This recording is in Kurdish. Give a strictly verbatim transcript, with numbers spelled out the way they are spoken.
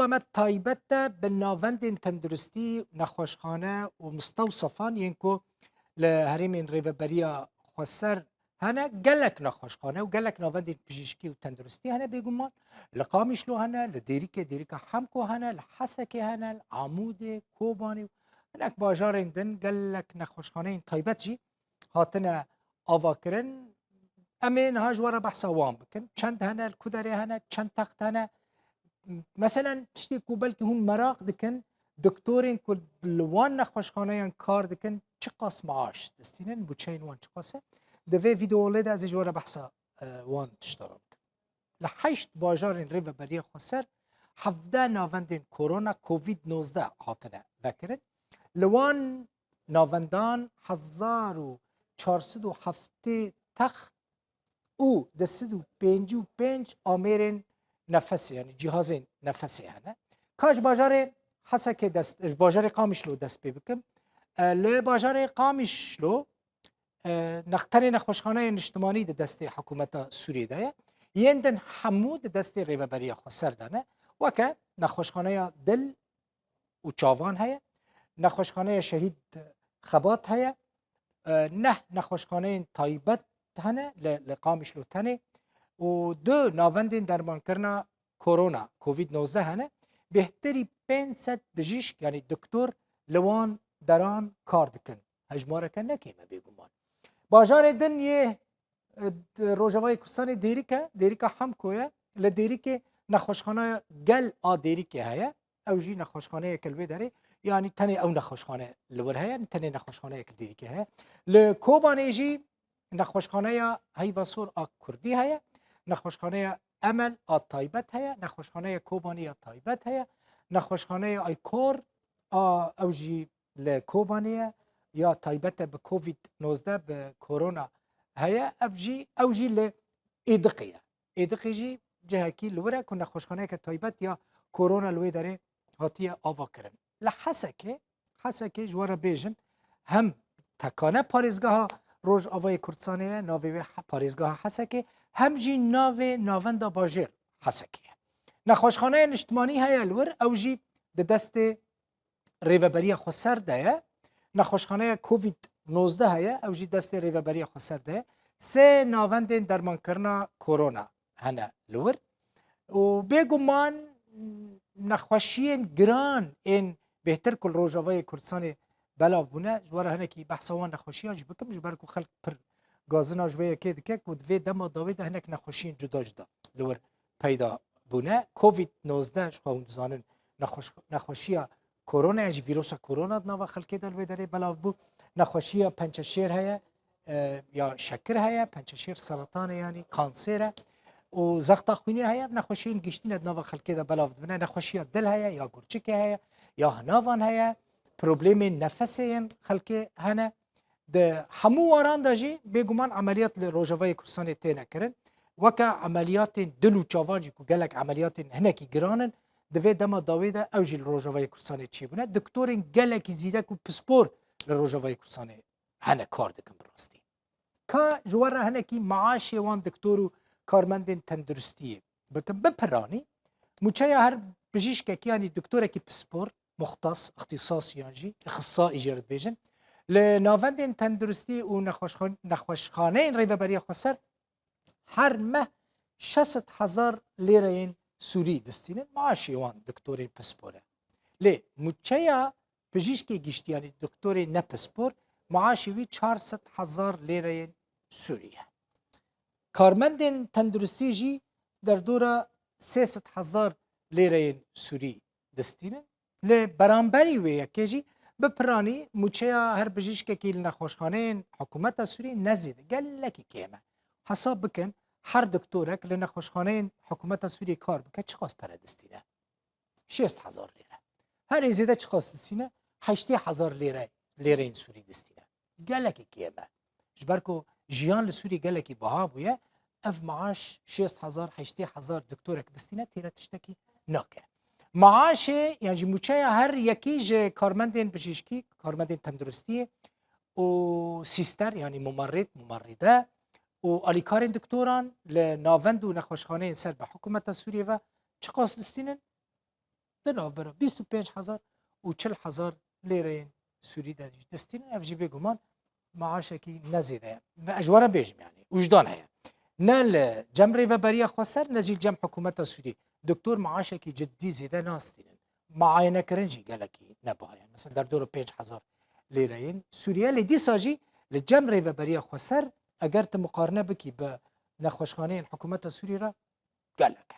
me taybet de bi navendên tenduristî, nexweşxane û mistewsefan yên ku li herêmên Rêveberiya Xweser hene, gelek nexweşxane û gelek navendên pijîşkî û tenduristî hene bêguman. Li Qamişlo hene, li Dêrikê, Dêrika Hemko hene, li Hesekê hene, li Amûdê, Kobanê û hinek bajarên din gelek nexweşxaneyên taybet jî hatine avakirin. Em ê niha ji we re behsa wan bikin. Çend hene, li ku derê hene, çend text hene? Meselen, tiştê ku belkî hûn meraq dikin, doktorên ku li wan nexweşxaneyan kar dikin, çiqas maaş distînin, bûçeyên wan çiqas e? Di vê vîdeolê de ez ê ji we re behsa, e, wan tiştan bikim. Li heşt bajarên Rêveberiya Xweser hevdeh navendên korona, covid nozdeh, hatine vekirin. Li wan navendan hezar û çar sed û heftê text û du sed û pêncî û pênc amêrên nefesê, yanî cîhazên nefesê hene. Ka ji bajarê Hesekê dest, ji bajarê Qamişlo dest pê bikim. E, li bajarê Qamişlo, e, nex-, tenê nexweşxaneyên niştimanî di destê hikûmeta Sûriyê de ye. Yên din hemû di destê Rêveberiya Xweser de ne. Weke nexweşxaneya dil û çavan heye. Nexweşxaneya Şehîd Xebat heye. E, neh nexweşxaneyên taybet hene li, li Qamişlo tenê û du navendên dermankirina korona, covid nozdeh hene. Bêhtirî pênc sed bijîşk, yanî doktor li wan deran kar dikin. Hejmareke ne kêm e bêguman. Bajarê din yê, e, d-, Rojavayê Kurdistanê Dêrik e, Dêrika Hemko ye. Li Dêrikê nexweşxaneya gel a Dêrikê heye. Ew jî nexweşxaneyeke li wê derê, yanî tenê ew nexweşxane li wir heye, tenê nexweşxaneyek li Dêrikê heye. Li Kobanê jî nexweşxaneya Heyva Sor a Kurdî heye, nexweşxaneya Emel a taybet heye, nexweşxaneya Kobanê ya taybet heye, nexweşxaneya Aykor a, ew jî li Kobanê ye, ya taybet e bi covid nozdeh, bi korona heye, ev jî, ew jî li Êdiqê ye. Êdiqê jî cihekî li wir e ku nexweşxaneyeke taybet ya korona li wê derê hatiye avakirin. Li Hesekê, Hesekê ji we re bêjim, hem tekane parêzgeha Rojavayê Kurdistanê ye, navê wê he-, parêzgeha Hesekê, hem jî navê navenda bajêr Hesekê ye. Nexweşxaneya niştimanî heye li wir, ew jî di destê Rêveberiya Xweser de ye. Nexweşxaneya covid nozdeh heye, ew jî destê Rêveberiya Xweser de ye. Sê navendên dermankirina korona hene li wir. Û bêguman nexweşiyên giran ên bêhtir ku li Rojavayê Kurdistanê belav bûne, ji we re hinekî behsa wan nexweşiyan jî bikim, ji ber ku xelk pir gazina ji vê yekê dike ku di vê dema dawê de hinek nexweşiyên cuda cuda li wir peyda bûne. Covid nozdeh, ji xwe hûn dizanin, nexweş-, nexweşiya korona, yan jî vîrusa korona di nava xelkê de li wê derê belav bû. Nexweşiya pençeşêr heye, e, ya şekir heye, pençeşêr seratanê, yanî kanser e. Û zexta xwînê heye, ev nexweşiyên giştî ne di nava xelkê de belav dibine. Nexweşiya dil heye, ya gurçikê heye, ya hinavan heye, problemên nefesê yên xelkê hene. Di hemû waran de jî bêguman emeliyat li Rojavayê Kurdistanê têne kirin. Weke emeliyatên dil û çavan jî ku gelek emeliyatên hinekî giran in, di vê dema dawê de ew jî li Rojavayê Kurdistanê çêbûne. Doktorên gelekî zîrek û pispor li Rojavayê Kurdistanê hene kar dikin bi rastî. Ka ji we re hinekî maaşê wan doktor û karmendên tenduristiyê bikim, bi piranî, mûçeya her bijîşkekî, yanî doktorekî pispor, muxtas, îxtîsas yan jî îxtisaî jê re dibêjin, li navendên tenduristî û nexweşxan-, nexweşxaneyên Rêveberiya Xweser her meh şeş sed hezar lêreyên Sûrî distînin, maaşê wan doktorên pispor e. Lê mûçeya pijîşkê giştî, yanî doktorê ne pispor, maaşê wî çar sed hezar lêreyên Sûrî ye. Karmendên tenduristî jî derdora sê sed hezar lêreyên Sûrî distînin. Li beramberî wê yekê jî bi piranî mûçeya her bijîşkekî li nexweşxaneyên hikûmeta Sûriyê ne zêde, gelekî kêm e. Hesab bikin, her doktorek li nexweşxaneyên hikûmeta Sûriyê kar bike, çiqas pere distîne? Şêst hezar lêre. Herî zêde çiqas distîne? Heştê hezar lêre, lêreyên Sûrî distîne. Gelekî kêm e. Ji ber ku jiyan li Sûriyê gelekî biha bûye, ev maaş şêst hezar, heştê hezar doktorek bistîne, têre tiştekî nake. Maaşê, yan jî mûçeya her yekî ji karmendên bijîşkî, karmendên tenduristiyê û sîster, yanî mumerrîd, mumerrîde û alîkarên doktoran li navend û nexweşxaneyên ser bi hikûmeta Sûriyê ve çiqas distînin? di navbera bîst û pênc hezar û çil hezar lêreyên Sûrî de jî distînin. Ev jî bêguman maaşekî ne zêde ye. Ve ez ji we re bêjim, yanî wijdan heye. Ne li cem Rêveberiya Xweser, ne jî li cem hikûmeta Sûrî doktor maaşekî ciddî zêde nastînin. Muayenekirin jî gelekî nebiha ye. Mesela derdora pênc hezar lêre yên Sûriye. Lê dîsa jî li cem Rêveberiya Xweser, eger tu muqarine bikî bi nexweşxaneyên hikûmeta Sûrî re, gelek